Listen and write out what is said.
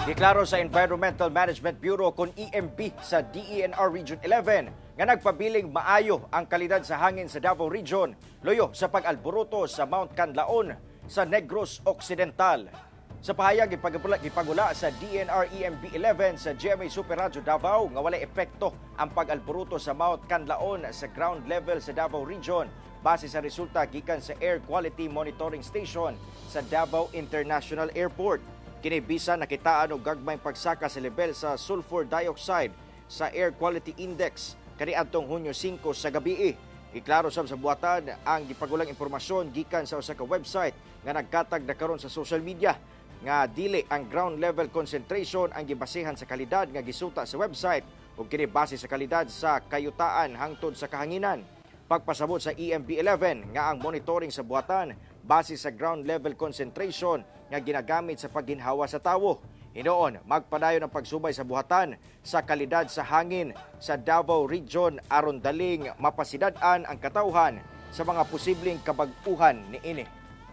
Giklaro sa Environmental Management Bureau kon EMB sa DENR Region 11 nga nagpabiling maayo ang kalidad sa hangin sa Davao Region luyo sa pag-alboroto sa Mount Kanlaon sa Negros Occidental. Sa pahayag gipagula sa DENR EMB 11 sa GMA Super Radyo Davao nga walay epekto ang pag-alboroto sa Mount Kanlaon sa ground level sa Davao Region base sa resulta gikan sa Air Quality Monitoring Station sa Davao International Airport. Kini bisan nakitaan og gagmayng pagsaka sa level sa sulfur dioxide sa Air Quality Index kaniadtong Hunyo 5 sa gabi. Iklaro sab sa buhatan ang gipagulang impormasyon gikan sa usa ka website nga nagkatag na karon sa social media nga dili ang ground level concentration ang gibasehan sa kalidad nga gisuta sa website ug kini base sa kalidad sa kayutaan hangtod sa kahanginan. Pagpasabot sa EMB 11 nga ang monitoring sa buhatan base sa ground level concentration nga ginagamit sa pagginhawa sa tawo. Hinuon, magpadayon ang pagsubay sa buhatan sa kalidad sa hangin sa Davao Region aron daling mapasidad-an ang katawhan sa mga posibleng kabag-uhan niini.